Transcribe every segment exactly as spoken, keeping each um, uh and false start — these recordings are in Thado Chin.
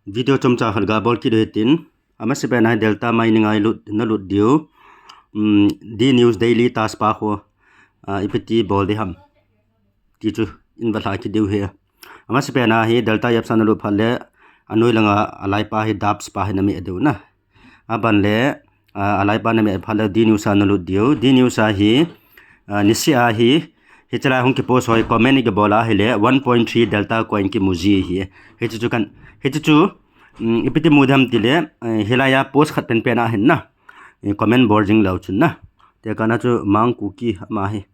Video chomcha khat ga bol kit u hitin. Amasapen a hi Delta Mining a hi lut, na lut diu. Um, D News Daily Task pa ho, ah, ipi ti bol ding ham ti chu in va lha kit diu ahi. Amasapen a hi Delta Apps a na lut phat le, anoi langa alai pa hi Dubs pa hi na meh diu na. Aban le, ah, alai pa na meh phat le D News a na lut diu. D News a hi, ah, niseh a hi, hiche lai hung kipost ho hi comment i kibol a hile, one point three Delta coin kimu ji ahi. Hiche chu kan, hiche chu, um, ipi ti mu ding ham tile, eh, hilai a post khat penpen a hin na. Eh, comment bol jing leu chun na. Tekahna chu Mang Kuki ama hi.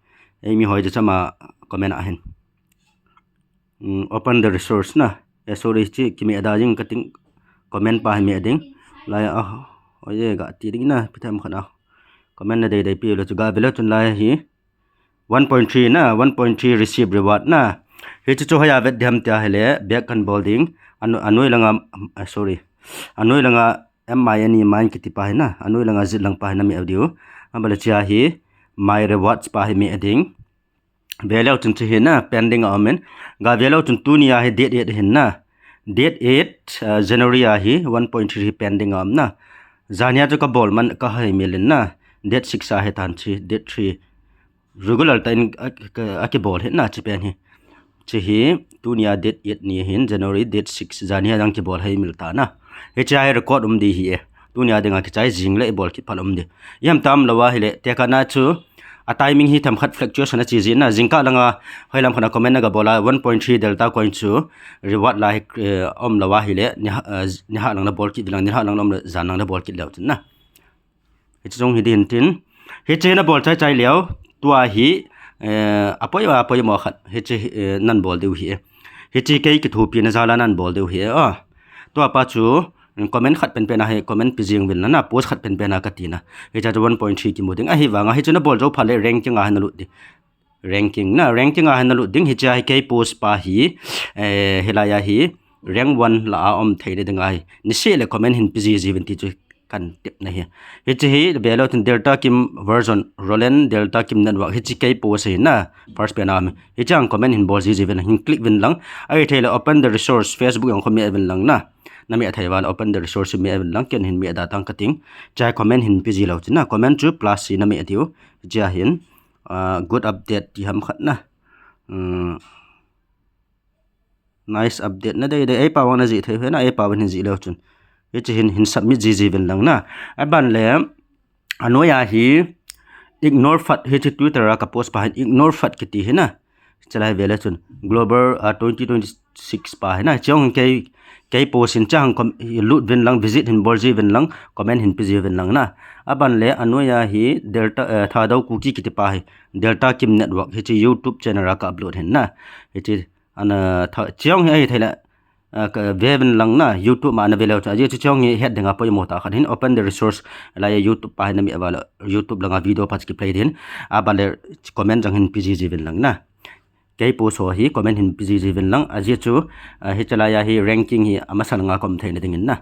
Eimi hoi chu ama comment a hin. Um, open the resource na. Eh, sorry, hiche kimeh da jing kating, comment pa hi meh ding. Lai a, oh, oye, ga ti ding na, ipi ti ham khat a. Comment na dei dei pi leu chu ga ve leu chun lai hi. One point three na, one point three receive reward na. Hiche chu hoiya vet ding ham tia hile, back kan bol ding. Ano, anoi langa, ah, sorry. Anoi langa M I N E mine kiti pa hi na. Anoi langa zit lang pa hi na meh diu. Aban le hiche a hi, my rewards pa hi meh ding. Ve leu chun hiche hi na, pending a um in. Ga ve leu chun tuni a hi date eight hin na. Date eight, uh, January a hi one point three hi pending a um na. Janhi a chu ka bol man ka hei mil in na. Date six a hi tan hiche, date three. Regular tah in a, a, a kibol hi na hiche pen hi. Hiche hi, tuni a date eight ni hin, January date six, janhi a jong kibol hei mil ta na. Hiche a hi record um ding ahi e. Tuni a dinga kichai jing le i bol kit phat um ding. Iham tam lou a hile, tekahna chu, a timing hi themkhat fluctuation a che jin na, jingkah langa, hoilam khat a comment na ga bol a, one point three Delta coin chu, reward la hi, eh, um lou a hile, ni ha, eh, ni ha lang na bol kit ding lang, ni ha lang na um le, jan lang na bol kit leu chun na. Hiche jong hi ding hin tin. Hiche na bol chai chai leu, tua hi, eh, apoi, apoi mo khat, hiche, eh, nan bol diu ahi e. Hiche kei kithopina jal a nan bol diu ahi e. Ah. Tua pa chu, comment khat penpen a hi, comment pe jing uvin lang na, post khat penpen a ka ti na. Hiche chu one point three kimu ding. Ahivanga, hiche na bol jou phat le ranking a hi na lut ding. Ranking na, ranking a hi na lut ding, hiche a hi kei post pa hi, eh, hilai a hi, rank one la a um thei na ding ahi. Niseh le comment hin pe ji ji uvin ti chu kan tepna ahi. Hiche hi, ve leu chun Delta Kim version, Roland Delta Kim Network, hiche kei post hi na, first pen a um. Hiche a comment hin bol ji ji uvin, hin click uvin lang. Ahithei le open the resource, Facebook jong khu meh uvin lang na. Na meh thei uva le open the resource meh uvin lang, ken hin meh da tang ka ting. Hiche a comment hin pe ji leu chun na, comment chu plus hi na meh diu. Hiche a hin, ah, good update ti ham khat na. Um, nice update na dei dei, ei pao vang na jih thei u ahi na, ei pao vang hin jih leu chun. Hiche hin, hin submit ji ji uvin lang na. Aban le, anoi a hi, ignore fat, hiche Twitter a ka post pa hin, ignore fat kiti hi na. Hiche lai ve leu chun, Global, ah, twenty twenty-six pa hi na. Hiche jong kei, kei post hin, hiche a hin com-, lut uvin lang, visit hin bol ji uvin lang, comment hin pe ji uvin lang na. Aban le, anoi a hi, Delta, eh, Thadou Kuki kiti pa hi, Delta Kim Network, hiche YouTube channel a ka upload hin na. Hiche, ana, tha, hiche jong hi ahithei le, ah, ka ve uvin lang na, YouTube ma na ve leu chun. Ajeh chu hiche jong hi het ding a poimo tah khat hin, open the resource, lai a YouTube pa hi na meh uva le, YouTube langa video pa chu kiplay ding hin. Aban le, comment jong hin pe ji ji uvin lang na. Kei post ho hi comment hin pe ji ji uvin lang. Ajeh chu, ah, hiche lai a hi ranking hi amasa langa ka um thei na ding in na.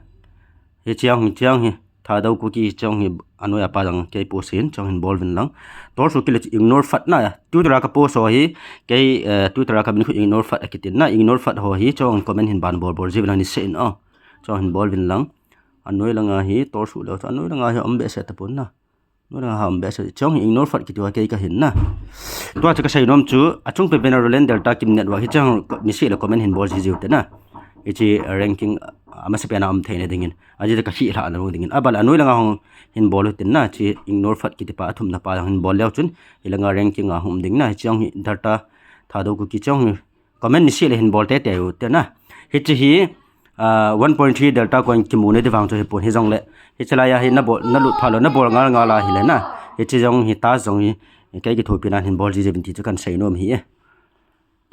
Hiche jong hi, hiche jong hi, Thadou Kuki hiche jong hi, anoi a pa jong kei post hin, hiche jong hin bol uvin lang. Tua chu kile chu ignore fat na. Twitter a ka post ho hi, kei, eh, Twitter a ka min khu ignore fat a kitin na. Ignore fat ho hi, hiche jong comment hin ban bol bol ji uvin lang niseh in o. Hiche jong hin bol uvin lang. Anoi langa hi, tua chu leu chu, anoi langa hi um behseh tapon na. Nora ha um behseh, hiche jong hi ignore fat kiti a kei ka hin na. Tua chu ka sei nom chu, achung pen pen a Roland Delta Kim Network, hiche jong niseh le comment hin bol ji ji u te na. Hiche ranking amasa pen a um thei na ding in. Ajeh chu ka hih lhah na ding in. Aban le anoi langa hung hin bol u tin na, hiche ignore fat kiti pa athum na pa jong hin bol leu chun, hilanga ranking a hung um ding na, hiche jong hi Delta Thadou Kuki hiche jong hi comment niseh le hin bol tei tei u te na. Hiche hi, ah, one point three Delta coin kimu na ding vang chu hipon, hijongle. Hiche lai a hi na bol, na lut phat lou, na bol ngal ngal a hile na. Hiche jong hi task jong hi, kei kithopina hin bol ji ji uvin ti chu kan sei nom ahi e.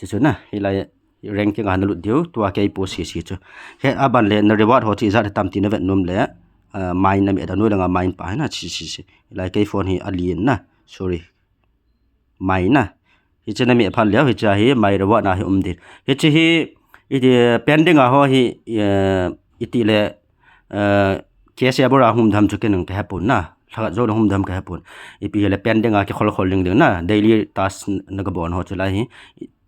Hiche chu na, hilai ranking a na lut diu, tua kei post hi chu. Hi aban le na reward ho chu ijat ham ti na vet nom le, ah, mine na meh da, anoi langa mine pa hi na, hiche, hiche, hiche. Hilai kei phone hi alen na, sorry. Mine na. Hiche na meh phat leu, hiche a hi, my reward na hi um ding. Hiche hi, iti, pending a ho hi, eh, iti le, eh, cash a bor a hung um ding ham chu ken ka hepon na. Lhakhat jou na hung um ding ham ka hepon. Ipi hile pending a kikhol khol ding ding na. Daily task na ka bol ho chu lai hi.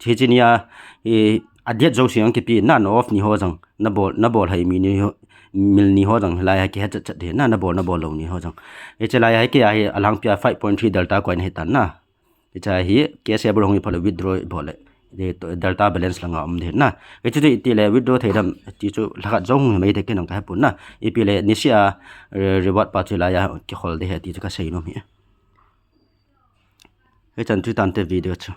Hiche ni a, i, adate jouse jong kipe na, na off ni ho jong, nabol, nabol hai mi ni ho, mil ni ho jong, hilai a kihe chat chat ding na, nabol, nabol lou ni ho jong. Hiche lai a hi kei a hi alhangpi a five point three delta koi na hitan na. Hiche hi cash a bol hung hi phat le withdraw bol le, delta balance langa um ding na. Hiche chu itile withdraw thei dem ti chu lhakhat jong hung hi mai te, kei nang kahepon na. Ipi le niseh a reward pa chu hilai a kikhol ding ahi ti chu kasei nom hi. Hichan chu tante video chu.